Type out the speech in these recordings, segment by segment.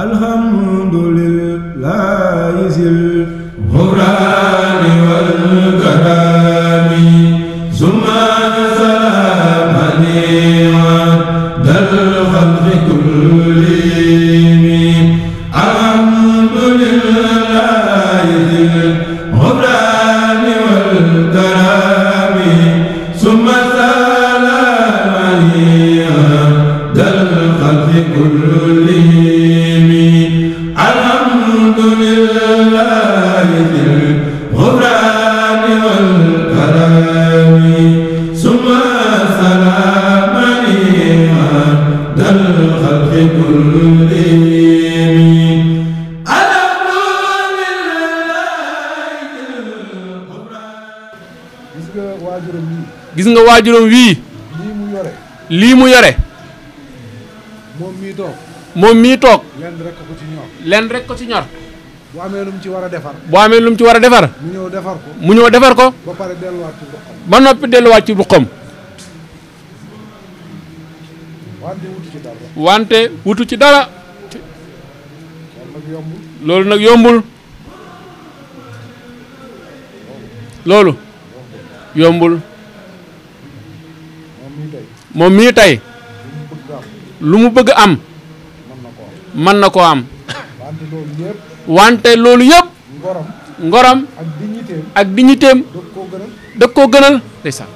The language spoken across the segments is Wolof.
alhamdulillahi zil ghufrani wal karami summa salamani dal khalqi kullihim alhamdulillahi zil ghufrani wal karami summa salamani dal khalqi kullihim alhamdulillahi zil ghufrani wal karami summa salamani dal khalqi kullihim gis nga waajuram wii lii mu yore moom mii toog lenn rek ko ci ñor bu amee lu mu ci war a defar mu ñëw defar ko ba pare delluwaat ci ruqam ba noppi delluwaat ci ruqam wante wutu ci dara loolu nag yombul loolu yombul moom mii tey lu mu bëgg am mën na koo am wante loolu yëpp ngoram ak dignitéem da koo gënal ndeysaan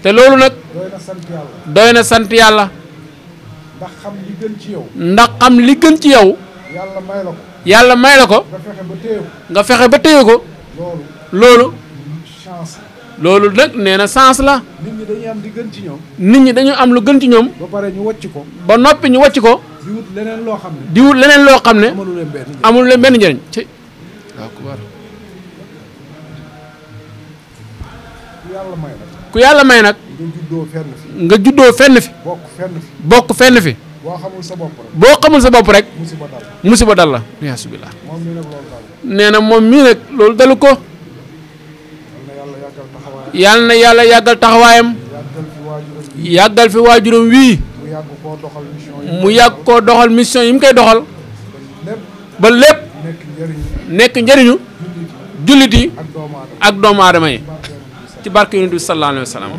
te loolu nag doy na sant yàlla ndax xam li gën ci yow yàlla may la ko nga fexe ba téye ko loolu nag nee na chance la nit ñi dañuy am di gën ci ñoom nit ñi dañu am lu gën ci ñoom ba pare ñu wàcc ko ba noppi ñu wàcc ko di wut leneen loo xam ne amul leen benn njëriñ ci waaw ku yàlla may nag nga juddoo fenn fi bokk fenn fi boo xamul sa bopp rek musiba dal la yasubillah nee na moom mii nag loolu dalu ko yàlla na yàlla yàggal taxawaayam yàggal fi waajuram wii mu yàgg koo doxal mission yi mu koy doxal ba lépp nekk njëriñu jullit yi ak doomu aadama yi ci barke yonent bi sallallahu alayhi wa sallam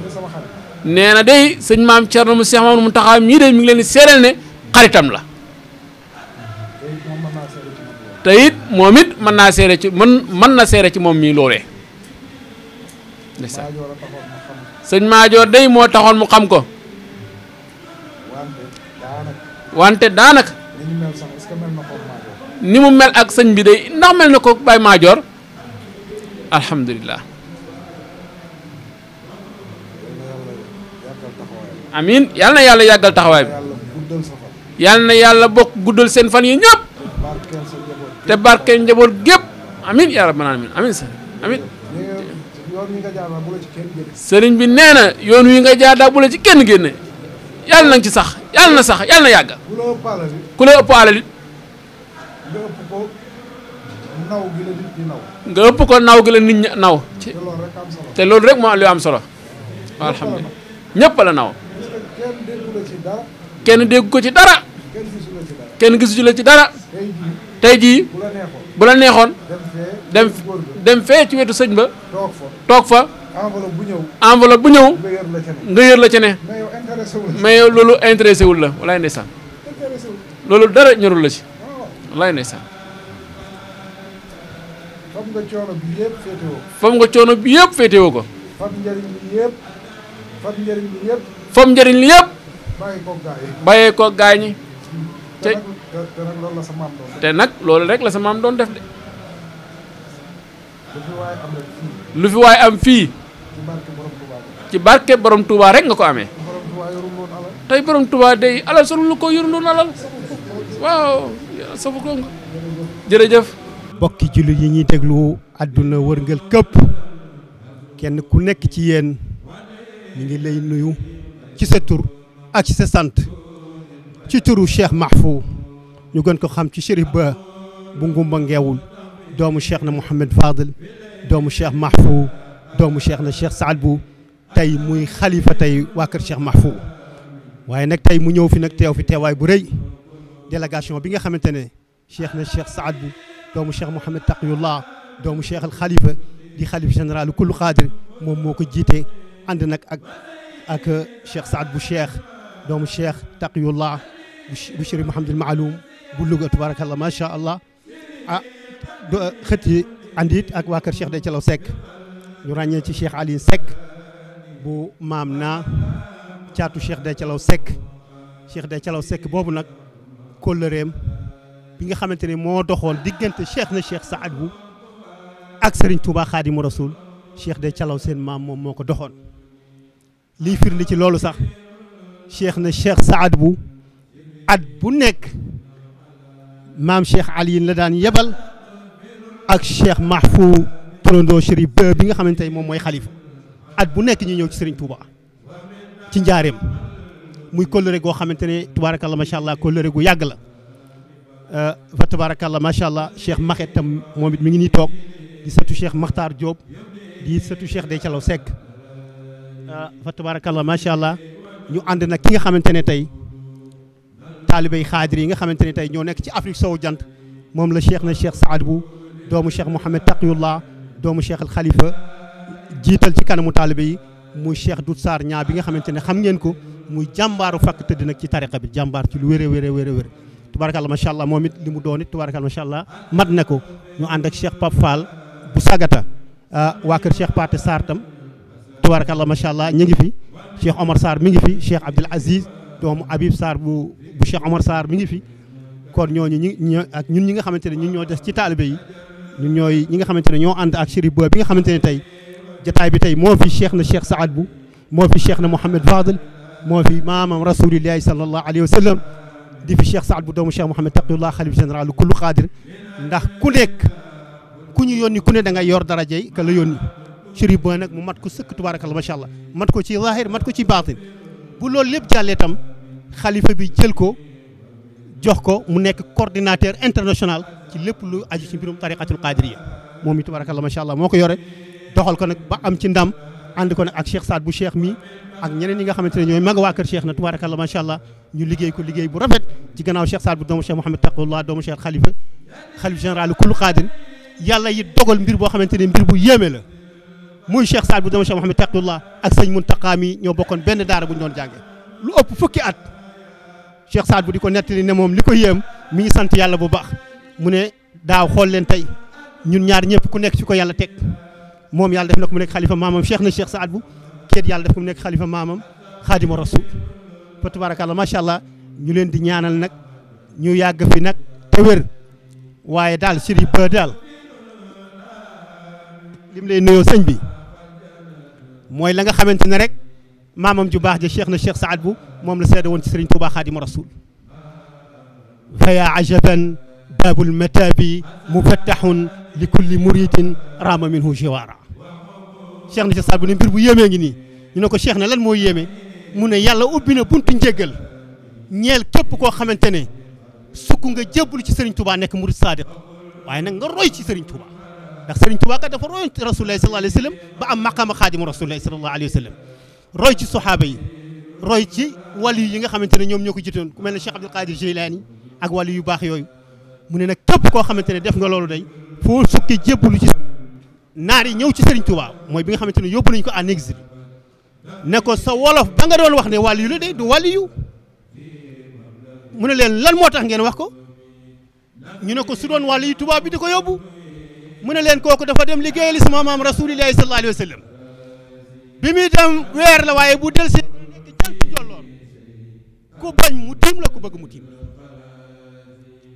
nee na day sëñ maam Thierno mu Cheikh Mamadou Mountakha mii de mi ngi leen di seedeel ne xaritam la te it moom it mën naa seere ci mën na seere ci moom mii loolee ndeysaan sëñ Maajoor day moo taxoon mu xam ko wante daanaka ni mu mel ak sëñ bi day ndax mel na ko Baye Maajoor alhamdulilah amin yal na yàlla yàggal taxawaay bi yal na yàlla bokk guddal seen fan yi ñëpp te barkeel njaboot gépp amin yaa rabbal alamin amin amin sëriñ bi nee na yoon wi nga jaar daa bu la ci kenn génne yàlla na ci sax yàlla na sax yàlla na yàgg ku la ëpp alal it nga ëpp ko naw gi la nit ñi naw ci te loolu rek moo lu am solo alhamdulilah ñëpp la naw kenn déggu ko ci dara kenn gisu la ci dara tey jii bu la neexoon dem fee ci wetu sëñ ba toog fa enveloppe bu ñëw nga yër la ca ne mais yow loolu intéressé wul la walaay ndeysaan loolu dara ñorul la ci walaay ndeysaan fam nga coono bi yëpp féetewoo ko fam njëriñ li yëpp bàyyee ko gaay ñi te nag loolu rek la sa maam doon def de lu fi waay am fii ci barke borom Touba rek nga ko amee tey borom Touba day alal solo lu ko yoruloon alal waaw safu ko nga jërëjëf bokki jullit yi ñuy déglu àdduna wërngal këpp kenn ku nekk ci yéen ñu ngi lay nuyu ci sa tur ak ci sa sant ci turu Cheikh Mahfou ñu gën ko xam ci Chérif Ba bu Ngumba Ngeewul doomu Cheikh na Mouhamed Fadel doomu Cheikh Mahfou doomu Cheikh na Cheikh Saad Bou tey muy xalifa tey waa kër Cheikh Mahfou waaye nag tey mu ñëw fi nag teew fi teewaay bu rëy délégation bi nga xamante ne cheikh na cheikh Saad bu doomu cheikh Mouhamed Taqiyullah doomu cheikh al Khalifa di xalif général kullu xaadir moom moo ko jiite ànd nag ak cheikh Saad bu cheikh doomu cheikh Taqiyullah bu Chérif Mouhamadul Maaloum bu Louga tabarakallah macha allah xëtti andit ak waa kër cheikh de Calaw Seck ñu ràññee ci cheikh Aliou Seck bu maam naa caatu cheikh de Calaw Seck cheikh de Calaw Seck boobu nag kóllëreem bi nga xamante ne moo doxoon diggante cheikh na cheikh Saad bu ak Serigne Touba Khadimu Rasoul cheikh de Calaw seen maam moom moo ko doxoon lii firnde ci loolu sax cheikh na cheikh Saad bu at bu nekk maam cheikh Aliyin la daan yebal ak cheikh Mahfou torondoo Chérif bi nga xamante ne moom mooy xalifa at bu nekk ñu ñëw ci Serigne Touba ci njaareem muy kóllëre goo xamante ne tubaarakallah macha allah kóllëre gu yàgg la fa tubaarakallah macha allah cheikh Maxet tam moom it mi ngi nii toog di sëtu cheikh Makhtar Diop di sëtu cheikh de Calaw Seck fa tubaarakallah macha allah ñu ànd nag ki nga xamante ne tey taalibey xaadir yi nga xamante ne tey ñoo nekk ci Afrique sowu jant moom la cheikh na cheikh Saad bu doomu cheikh Mouhamed Taqiyullah doomu cheikh al Khalifa jiital ci kanamu taalibe yi muy cheikh Dout Sarr ñaa bi nga xamante ne xam ngeen ko muy jàmbaaru fakk tëdd nag ci tariqa bi jàmbaar ci lu wér tubaarakallah macha allah moom it li mu doon it tubaarakallah macha allah mat na ko ñu ànd ak cheikh Pape Fall bu Sagata waa kër cheikh Paate Sarr tam tubaarakallah macha allah ñu ngi fi cheikh Omar Sarr mi ngi fi cheikh Abdoul Aziz doomu Habib Sarr bu cheikh Omar Sarr mi ngi fi kon ñooñu ñun ñi nga xamante ne ñun ñoo des ci taalibe yi ñun ñooy ñi nga xamante ne ñoo ànd ak Chérif bi nga xamante ne tey jataay bi tey moo fi cheikh na cheikh Saad bu moo fi cheikh na Mouhamed Fadel moo fi maamam rasulillahi sallallahu alayhi wa sallam di fi cheikh Saad bu doomu cheikh Mouhamed Taqiyullah xalif général kullu xaadir ndax ku nekk ku ñu yónni ku ne da nga yor darajey ka la yónni Chérif bi nag mu mat ko sëkk tubaarakallah macha allah mat ko ci zahir mat ko ci baatin bu loolu lépp jàllee tam xalifa bi jël ko jox ko mu nekk coordinateur international ci lépp lu aju ci mbirum tariqatul qadiriya moom it tubaarakallah macha allah moo ko yore doxal ko nag ba am ci ndam ànd ko nag ak cheikh Saad bu cheikh mi ak ñeneen ñi nga xamante ne ñooy mag waa kër cheikh na tubaarakallah macha allah ñu liggéey ko liggéey bu rafet ci gannaaw cheikh Saad bu doomu cheikh Mouhamed Taqiyullah doomu cheikh xalifa xalif général kullu qadir yàlla yi dogal mbir boo xamante ne mbir bu yéeme la muy cheikh Saad bu doomu cheikh Mouhamed Taqiyullah ak sëñ Muntaqa mi ñoo bokkoon benn daara bu ñu doon jànge lu ëpp fukki at cheikh Saad bu di ko nettali ne moom li ko yéem mi ngi sant yàlla bu baax mu ne daaw xool leen tey ñun ñaar ñëpp ku nekk fi ko yàlla teg moom yàlla def na ko mu nekk xalifa maamam cheikh na cheikh Saad bu keet yàlla def ko mu nekk xalifa maamam xaadima rasul fa tabarakallah macha allah ñu leen di ñaanal nag ñu yàgg fi nag te wér waaye daal Chérif ba daal lim lay nuyoo sëñ bi mooy la nga xamante ne rek maamam ju baax ja cheikh na cheikh Saad bu moom la seede woon ci Serigne Touba xaadima rasul fa yaa ajaban baabul mataabi mufattaxun li kulli muridin raama minhu jiwaara cheikh na cheikh Saad bu ne mbir bu yéemee ngi nii ñu ne ko cheikh na lan moo yéeme mu ne yàlla ubbi na buntu njéggal ñeel képp koo xamante ne sukk nga jébbalu ci Serigne Touba nekk murid sadiq waaye nag nga roy ci Serigne Touba ndax Serigne Touba kat dafa roy rasulullahi sallallahu alayhi wa sallam ba am maqaama xaadimu rasulullahi sallallahu alayhi wa sallam roy ci soxaaba yi roy ci wàllu yi nga xamante ne ñoom ñoo ko jiitoon ku mel ne Cheikh Abdul Qadir Jilani ak wàllu yu baax yooyu mu ne nag képp koo xamante ne def nga loolu day foo sukki jébbalu ci naar yi ñëw ci Serigne Touba mooy bi nga xamante ne yóbbu nañu ko en exil ne ko sa wolof ba nga doon wax ne wàllu yu la day du wàllu yu mu ne leen lan moo tax ngeen wax ko ñu ne ko su doon wàllu yu tubaab bi di ko yóbbu mu ne leen kooku dafa dem liggéeyal sama maam rasulillahi sallallahu alayhi wa sallam bi muy dem weer la waaye bu del si nekk jant jolloor ku bañ mu tiim la ku bëgg mu tiim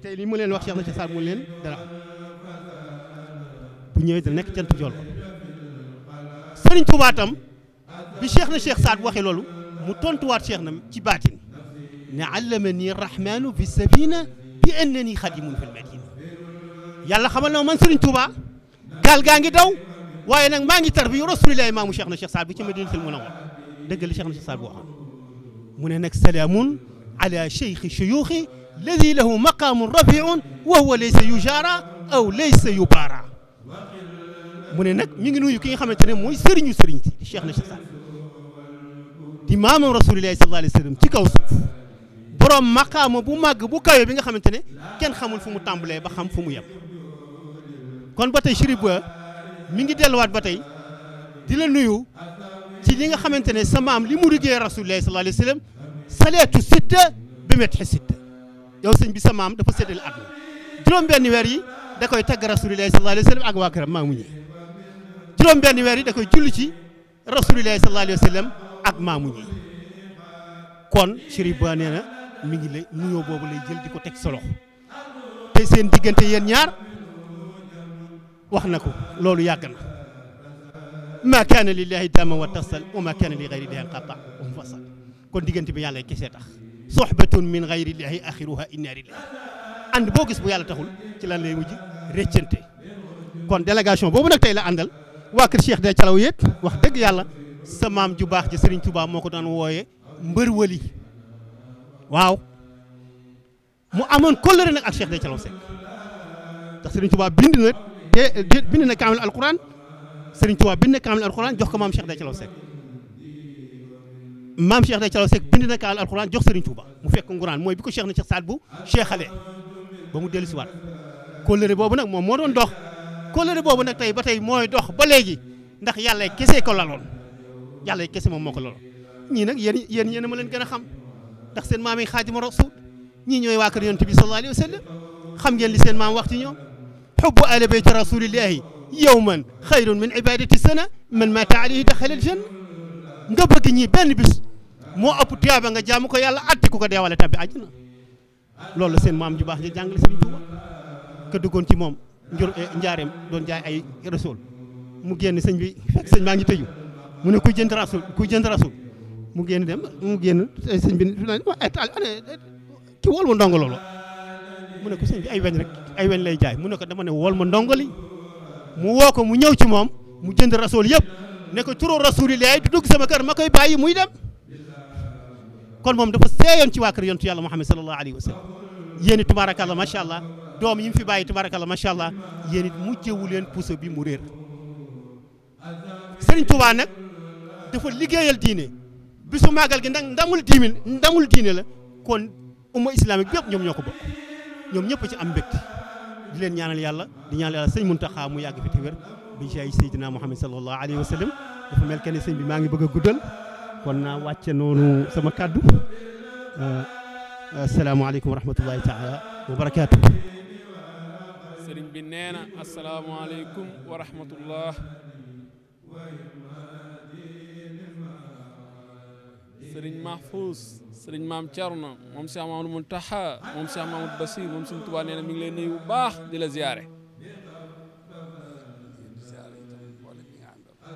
tey li mu leen wax Cheikh na ci Saad mu leen dara bu ñëwee da nekk jant jolloor Serigne Touba tam bi cheikh na cheikh Saad waxee loolu mu tontuwaat cheikh na ci baatin ne allamani rahmanu fi sabina bi annani xadimun fil madina yàlla xamal na man Serigne Touba gaal gaa ngi daw waaye nag maa ngi tar bi rasulillahi maamu cheikh na cheikh Saad bi ci madinatul munawwar dëgg la cheikh na cheikh Saad waxoon mu ne nag salaamun ala cheikhi shuyuxi alladi lahu maqamun rafiun wa huwa laysa yujaara aw laysa yubaara mu ne nag mi ngi nuyu ki nga xamante ne mooy sëriñu sëriñ si di cheikh na cheikh Saad di maamam rasulillahi sallallahu alayhi wa sallam ci kaw suuf borom maqaama bu màgg bu kawe bi nga xamante ne kenn xamul fu mu tàmbalee ba xam fu mu yem kon ba tey Chérif Ba mi ngi delluwaat ba tey di la nuyu ci li nga xamante ne sa maam li mu liggéey rasulillahi sallallahu alayhi wa sallam saleetu sitta bi metxi sitta yow sëñ bi sa maam dafa séddale at mi juróom-benni weer yi da koy tagg rasulillahi sallallahu alayhi wa sallam ak waa këram maamu ñi juróom-benni weer yi da koy julli ci rasulillahi sallallahu alayhi wa sallam ak maamu ñi kon Chérif Ba nee na mi ngi lay nuyoo boobu lay jël di ko teg sa loxo te seen diggante yéen ñaar wax na ko loolu yàgg na ma kaana lillahi dama wa tasal wa ma kaana li gayri lillahi qata wa fasal kon diggante bi yàlla kese tax sohbatun min gayri lillahi axiruha inna lillahi ànd boo gis bu yàlla taxul ci lan lay mujj réccante kon délégation boobu nag tey la àndal waa kër Cheikh de Calaw yépp wax dëgg yàlla sa maam ju baax ji Serigne Touba moo ko daan wooye mbër wali waaw mu amoon kóllëre nag ak Cheikh de Calaw Seck ndax Serigne Touba bind na kaamil alquran Serigne Touba bind na kaamil alquran jox ko maam Cheikh de Calaw Seck maam Cheikh de Calaw Seck bind na kaamil alquran jox Serigne Touba mu fekk nguraan mooy bi ko Cheikh na Cheikh Saad bu Cheikhalee ba mu dellu si waat kóllëre boobu nag moom moo doon dox kóllëre boobu nag tey ba tey mooy dox ba léegi ndax yàlla kese ko laloon yàlla kese moom moo ko laloon ñii nag yéen ma leen gën a xam ndax seen maam yi Xaadimu Rasuul ñii ñooy waa kër Yonent bi sallallahu alayhi wa sallam xam ngeen li seen maam wax ci ñoom xubbu ahli bayti rasulillahi yawman xayrun min ibadati sana man mata alayhi daxala aljanna nga bëgg ñii benn bis moo ëpp tiyaaba nga jaamu ko yàlla atti ku ko deewale tabbi àjjana loolu seen maam ju baax ja jàngale Sëriñ Tuuba ka duggoon ci moom njaareem doon jaay ay rasul mu génn sëñ bi fekk sëñ baa ngi tëju mu ne kuy jënd rasul mu génn dem mu génn sëñ bi ki wol ma ndongo loolu mu ne ko sëñ bi ay weñ lay jaay mu ne ko dama ne wol ma ndongoli mu woo ko mu ñëw ci moom mu jënd rasul yëpp ne ko turu rasulillahi du dugg sama kër ma koy bàyyi muy dem kon moom dafa seeyoon ci waa kër yontu yàlla Muhammad sallallahu alayhi wa sallam yéen it tubarakallah macha allah doom yi mu fi bàyyi tubarakallah macha allah yéen it mujjewu leen puso bi mu réer Serigne Touba nag dafa liggéeyal diine bisu màggal gi nag ndamul diine la kon umma islamique bi yëpp ñoom ñoo ko bokk ñoom ñëpp ci am mbégte di leen ñaanal yàlla di ñaanal yàlla sëñ Muntaxa mu yàgg fi te wér bi jaay Seydina Muhammad sallallahu alayhi wa sallam dafa mel que ne sëñ bi maa ngi bëgg a guddal kon naa wàcce noonu sama kàddu asalaamaaleykum wa rahmatullahi taala wa barakaatu. sëriñ bi nee na asalaamaaleykum wa rahmatullah. sëriñ Mahfous sëriñ maam Thierno moom Cheikh Mamadou Muntaxa moom Cheikh Mamadou Bassir moom Sëriñ Tuubaa nee na mi ngi lay nuyu bu baax di la ziyaare.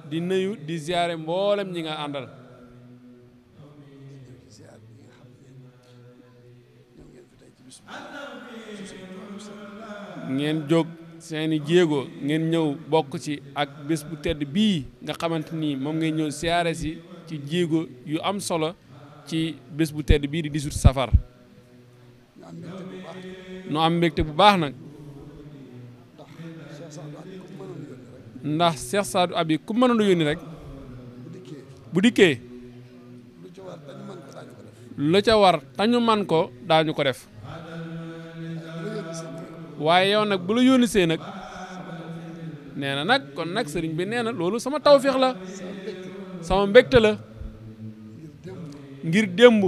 di nuyu di ziyaare mboolem ñi nga àndal. ngeen jóg seeni jéego ngeen ñëw bokk ci ak bés bu tedd bii nga xamante ni moom ngay ñëw siyaare si ci jéego yu am solo ci bés bu tedd bii di 18 safar. nu am mbégte bu baax nag ndax Cheikh Saadu Abi ku mënoon a yónni rek bu dikkee lu ca war tañu man ko daañu ko def. waaye yow nag bu la yónni see nag nee na nag kon nag sëriñ bi nee na loolu sama tawféex la sama mbégte la ngir démb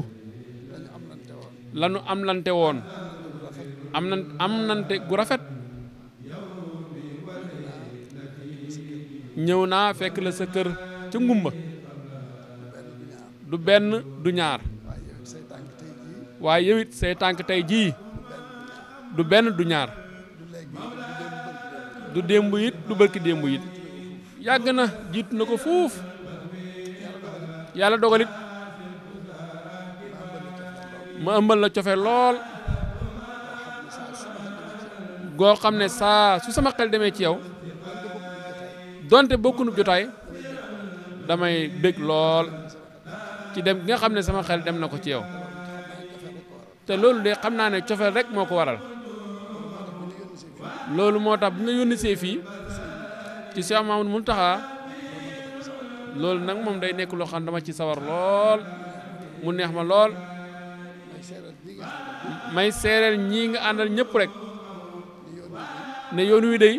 lanu am lante woon am nante gu rafet ñëw naa fekk la sa kër ca ngumba du benn du ñaar waaye yow it say tànk tey jii du benn du ñaar du démb it du barki démb it yàgg na jiitu na ko fuuf yàlla dogalit ma ëmbal la cofe lool goo xam ne saa su sama xel demee ci yow donte bokkunu jotaay damay bég lool ci dem nga xam ne sama xel dem na ko ci yow te loolu de xam naa ne cofeel rek moo ko waral loolu moo tax bu nga yónni see fii ci Cheikh Mamadou Mountakha loolu nag moom day nekk loo xam dama ci sawar lool mu neex ma lool may seereel ñii nga àndal ñëpp rek ne yoon wi day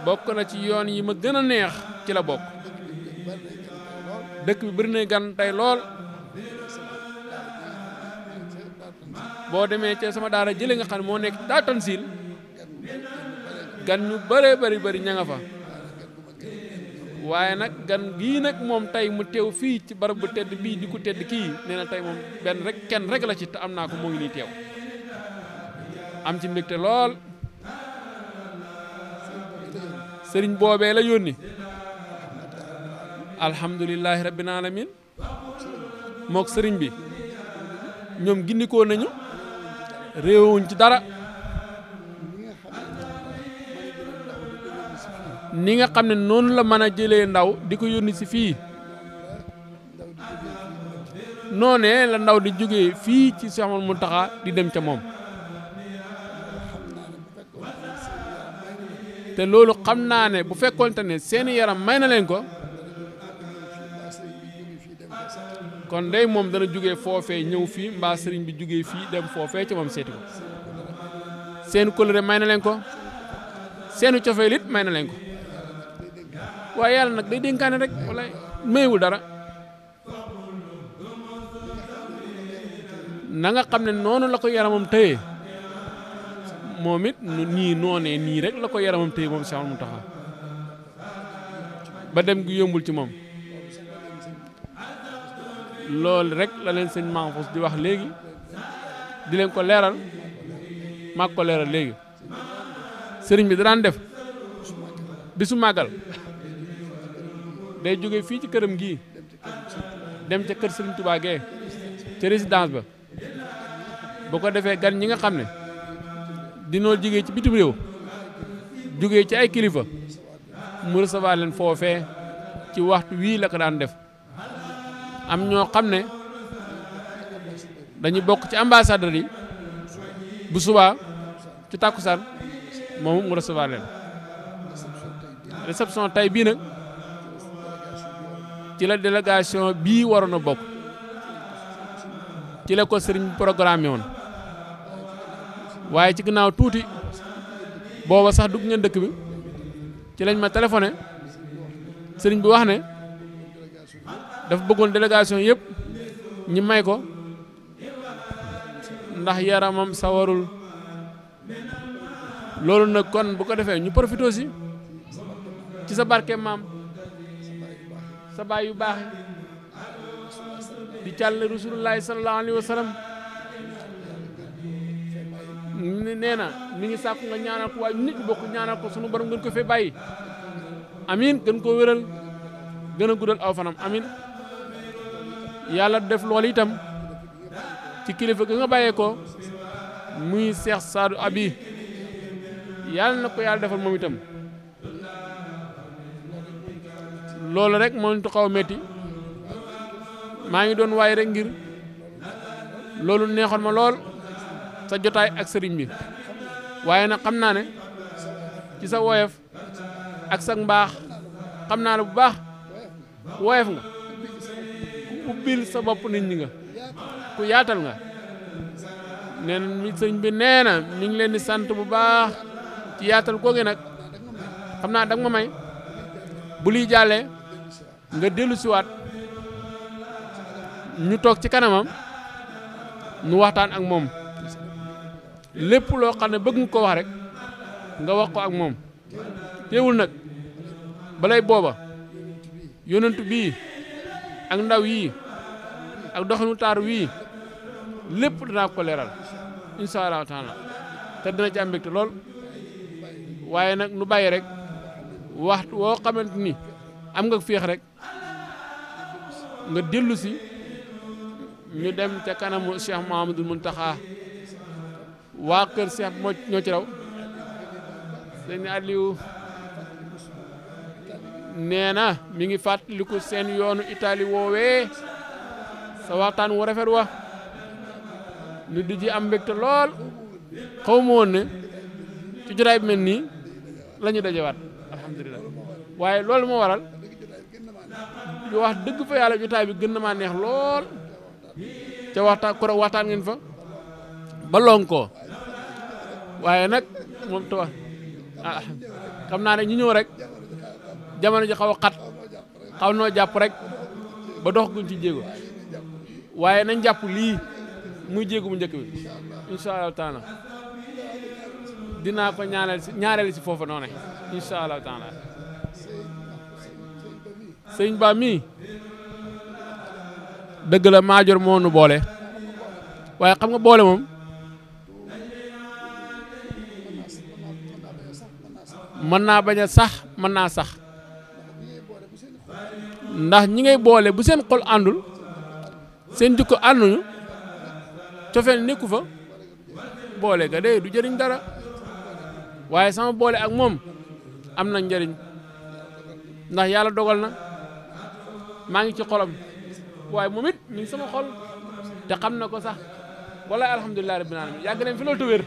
bokk na ci yoon yi ma gën a neex ci la bokk dëkk bi bëri na gan tey lool boo demee ci sama daara jële nga xam ne moo nekk daa Tansil gan ñu bëree bëri ña nga fa waaye nag gan gii nag moom tey mu teew fii ci barab bu tedd bii di ko tedd kii nee na tey moom benn rek kenn rek la ci te am naa ko moo ngi nii teew am ci mbégte lool sëriñ boobee la yónni alhamdulillahi rabbil alamin mook sëriñ bi ñoom gindikoo nañu réewuñ ci dara ni nga xam ne noonu la mën a jëlee ndaw di ko yónni si fii noonee la ndaw di jógee fii ci Cheikh Mouhamadou Mountakha di dem ca moom te loolu xam naa ne bu fekkoonte ne seeni yaram may na leen ko kon day moom dana jógee foofee ñëw fii mbaa sëriñ bi jógee fii dem foofee ca moom seeti ko seen kóllëre may na leen ko seenu cofeel it may na leen ko waaye yàlla nag day dénkaane rek wala mayewul dara na nga xam ne noonu la ko yaramam tëye moom it nii noonee nii rek la ko yaramam tëye moom Cheikh Mountakha ba dem gi yombul ci moom loolu rek la leen sëñ Mahfouz di wax léegi di leen ko leeral maa ko leeral léegi sëriñ bi da daan def bisu màggal day jóge fii ci këram gii dem ca kër Sëriñ Tuubaa gee ca résidence ba bu ko defee gan ñi nga xam ne dinoo jógee ci bitim réew jógee ci ay kilifa mu recevoir leen foofee ci waxtu wii la ko daan def am ñoo xam ne dañu bokk ci ambassadeur yi bu subaa ci tàkkusaan moom mu recevoir leen réception tey bii nag ci la délégation bii waroon a bokk ci la ko sëriñ programme woon waaye ci ginnaaw tuuti booba sax dugg ngeen dëkk bi ci lañ ma téléphoné sëriñ bi wax ne dafa bëggoon délégation yëpp ñi may ko ndax yaramam sawarul loolu nag kon bu ko defee ñu profité aussi ci sa barke maam sa baay yu baax di càll rasulullahi sallallahu alayhi wa sallam nee na mi ngi sàkku nga ñaanal ko waaye nit bokk ñaanal ko sunu borom gën ko fee bàyyi amin gën koo wéral gën a guddal aw fanam amin yàlla def loolu itam ci kilifa ga nga bàyyee ko muy Cheikh Sadou Abi yàlla na ko yàlla defal moom itam loolu rek moo ñu xaw a métti maa ngi doon waaye rek ngir loolu neexoon ma lool sa jotaay ak sëriñ bi waaye nag xam naa ne ci sa woyof ak sa mbaax xam naa ne bu baax woyof nga ku ubbil sa bopp nit ñi nga ku yaatal nga nee na sëriñ bi nee na mi ngi leen di sant bu baax ci yaatal googu nag xam naa danga ma may bu liy jàllee nga dellu siwaat ñu toog ci kanamam ñu waxtaan ak moom lépp loo xam ne bëgg nga ko wax rek nga wax ko ak moom teewul nag balay booba yonent bii ak ndaw yii ak doxinu taar wii lépp danaa ko leeral insha allahu taala te dina ci am mbégte lool waaye nag nu bàyyi rek waxtu woo xamante ni am nga féex rek nga dellu si ñu dem ca kanamu Cheikh Mouhamadou Mountakha waa kër Cheikh moo ñoo ci raw sëñ Aliou nee na mi ngi fàttaliku seen yoonu Italie woowee sa waxtaan wu rafet wa ñu di ji am mbégte lool xaw ma woon ne ci jotaay bi mel nii la ñu dajewaat alhamdulilah waaye loolu moo waral yu wax dëgg fa yàlla jotaay bi gën na maa neex lool ca waxtaan ngeen fa ba lonkoo waaye nag moom tawa ah xam naa ne ñu ñëw rek jamono ji xaw a xat xaw noo jàpp rek ba dox guñ ci jéego waaye nañ jàpp lii muy jéego bu njëkk bi incha allahu taala dinaa ko ñaareel si foofu noonu incha allahu taala sëñ Ba mii dëgg la Maajoor moo nu boole waaye xam nga boole moom mën naa bañ a sax mën naa sax ndax ñi ngay boole bu seen xol àndul seen jikko ànduñu cofeel nekku fa boole ga de du jëriñ dara waaye sama boole ak moom am na njëriñ ndax yàlla dogal na maa ngi ci xolam waaye moom it mi ngi sama xol te xam na ko sax wala alhamdulilah rabbil alamin yàgg nañ fi loolu te wér